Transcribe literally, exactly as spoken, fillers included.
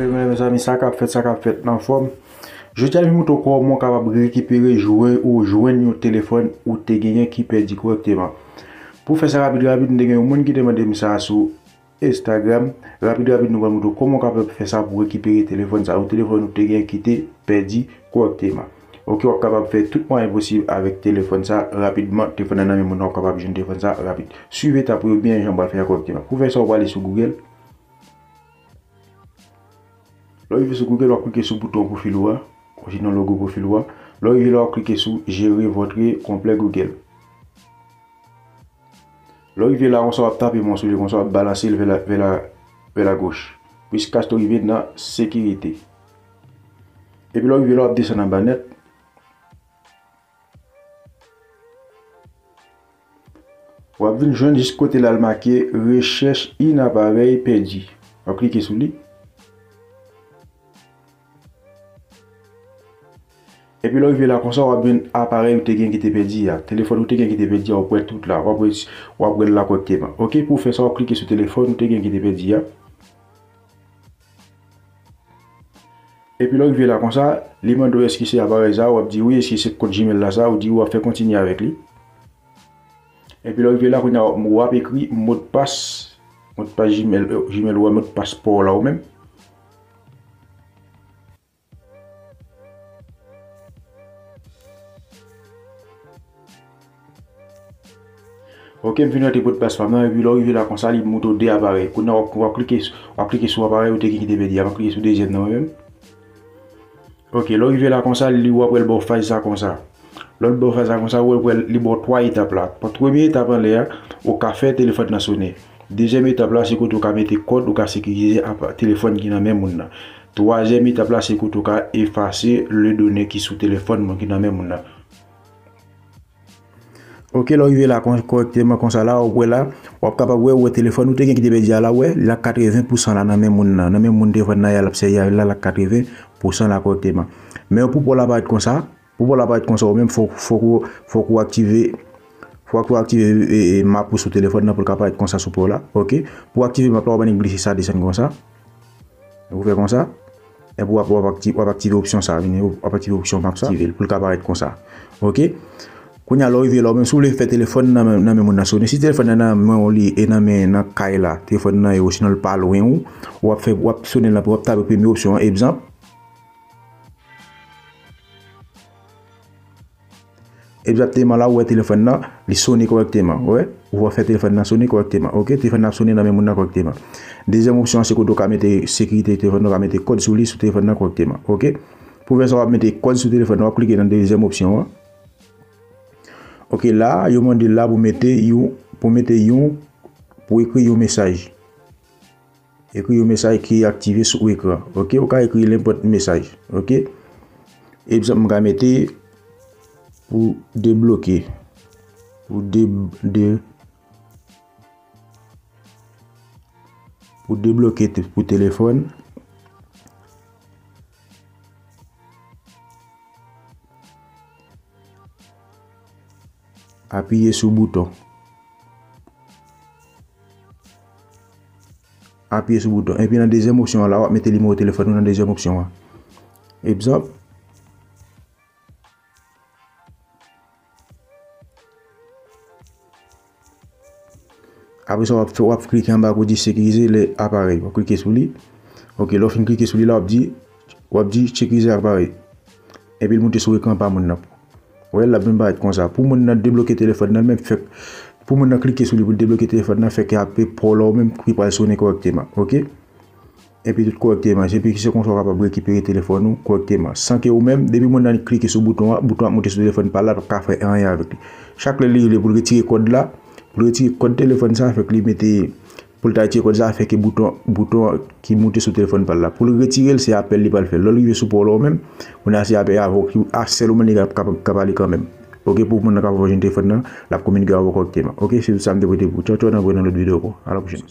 Mezanmi, sa k ap fèt, sa k ap fèt nan fòm. Jodi a, m montre w kòman w kapab rekipere jwe ou jwenn yon telefòn ou te genyen ki pèdi kòrèkteman. Pou fè sa rapid rapid, m te gen yon moun ki te mande m sa sou Instagram. Rapid rapid, nou pral montre w kòman w kapab fè sa pou rekipere telefòn sa, ou telefòn ou te genyen ki te pèdi kòrèkteman. Ok, w ap kapab fè tout mwayen posib avèk telefòn sa rapidman. Telefòn nan nan men moun nan, w ap kapab jwenn telefòn sa rapid. Swiv etap yo byen jan w pral fè a kòrèkteman. Pou fè sa, w prale sou Google. Lè w rive sou Google, w ap klike sou bouton pwofil ou a, osinon logo pwofil ou a. Lè w rive la, w ap klike sou Gérer votre compte Google. Lè w rive la, konsa w ap tape men w sou li, konsa w ap balanse l vè la, vè la, vè la goch. Jiskaske w rive nan sekirite. Epi lè w rive la, w ap desann anba nèt. W ap vin jwenn jis kote la l make Recherche un appareil perdu. W ap klike sou li. Epi lè w rive la konsa, w ap jwenn aparèy ou te gen ki te pèdi a. Telefòn ou te gen ki te pèdi a, w ap wè tout la. W ap wè, w ap wè l la kòrèkteman. Ok, pou w fè sa, w ap klike sou telefòn ou te gen ki te pèdi a. Epi lè w rive la konsa, li mande w èske se aparèy sa, w ap di wi, èske se kont Gmail la sa, ou di w ap fè kontinye avèk li. Epi lè w rive la, kounye a, w ap ekri modpas, modpas Gmail, Gmail ou a, modpas pa w la ou menm. Ok, m vin rantre modpas pa m nan, epi lè w rive la konsa, li montre w de aparèy. Kounye a, w ap, w ap klike, w ap klike sou aparèy ou te gen ki te pèdi a, w ap klike sou dezyèm nan menm. Ok, lè w rive la konsa, li w ap wè l ba w faz sa konsa. Lè l ba w faz sa konsa, w ap wè li ba w twa etap la. Premye etap anlè a, ou ka fè telefòn nan sonnen. Dezyèm etap la, se kote w ka mete kòd, ou ka sekirize apa-, telefòn ki nan men moun nan. Twazyèm etap la, se kote w ka efase le done ki sou telefòn moun ki nan men moun nan. Ok, lè w rive la kon-, kòrèkteman konsa la, w ap wè la, w ap kapab wè, wè telefòn ou te gen ki te pèdi a la, wè, l ak katreven pousan la nan men moun nan. Nan men moun telefòn nan ye a, l ap sèvi avè l la, l ak katreven pousan la kòrèkteman. Men pou pa w la parèt konsa, pou pa w la parèt konsa, ou menm fòk, fòk ou, fòk ou aktive, fòk ou aktive, e, e, map ou sou telefòn nan pou l ka parèt konsa sou pa w la. Ok, pou w aktive map la, w ap annik glise sa desann konsa. Ou fè konsa. Epi w ap, w ap akti-, w ap aktive opsyon sa, vini, w ap aktive opsyon map sa, aktive l pou l ka parèt konsa. Ok? Kounye a, lè w rive la, ou menm si w vle fè telefòn nan men, nan men moun nan sonnen, si telefòn nan nan men w li e nan men, nan kay la, telefòn nan ye, osinon l pa lwen ou, w ap fè, w ap sonnen l nan, w ap tape premye opsyon an, egzanp. Egzakteman la, ou wè telefòn nan, li sonnen kòrèkteman. Ou wè? Ou wè fè telefòn nan sonnen kòrèkteman. Ok? Telefòn nan ap sonnen nan men moun nan kòrèkteman. Dezyèm opsyon an, se kote w ka mete sekirite telefòn nan, w ka mete kòd sou li, sou telefòn nan kòrèkteman. Ok? Pou fè sa, w ap mete kòd sou telefòn nan, w ap klike nan dezyèm opsyon an. Ok, la, yo mande la pou mete yon, pou mete yon, pou ekri yon mesaj. Ekri yon mesaj ki aktive sou ekran. Ok, ou ka ekri nenpòt mesaj. Ok. Egzanp, m ka mete pou debloke. Pou de, de, pou debloke te, pou telefòn. Apiye sou bouton. Apiye sou bouton. Epi nan dezyèm opsyon an la, w ap mete nimewo telefòn ou nan dezyèm opsyon an. Egzanp. Apre sa, w ap, w ap klike anba kote sekirize le aparèy. W ap klike sou li. Ok, lè w fin klike sou li la, w ap di, w ap di sekirize aparèy. Epi l moute sou ekran pa moun nan. Ou wè, l ap vin parèt konsa. Pou moun nan debloke telefòn nan, l menm fèk, pou moun nan klike sou li pou l debloke telefòn nan, fèk ape pa w la ou menm ki pral sonnen kòrèkteman. Ok? Epi tout kòrèkteman. Epi se konsa w kapab rekipere telefòn ou kòrèkteman. San ke ou menm, depi moun nan klike sou bouton an, bouton an ap moute sou telefòn pa l la, l p ap ka fè anyen avèk li. Chak lè li rele pou l retire kòd la, pou l retire kòd telefòn sa, fèk li mete, pou l ta retire kòd sa, fèk bouton, bouton an ki moute sou telefòn pa l la. Pou l retire l, se apèl li pral fè. Lè l rive sou pa w la ou menm, kounye a se apèl avè w ki, a, sèl ou menm li ka, ka, ka pale kanmenm. Ok, pou moun nan kapab jwenn telefòn nan, l ap kominike avè w kòrèkteman. Ok, se tout sa m te pote pou ou. Tchaw, tchaw, n ap wè nan lòt videyo ankò. A la pwochèn.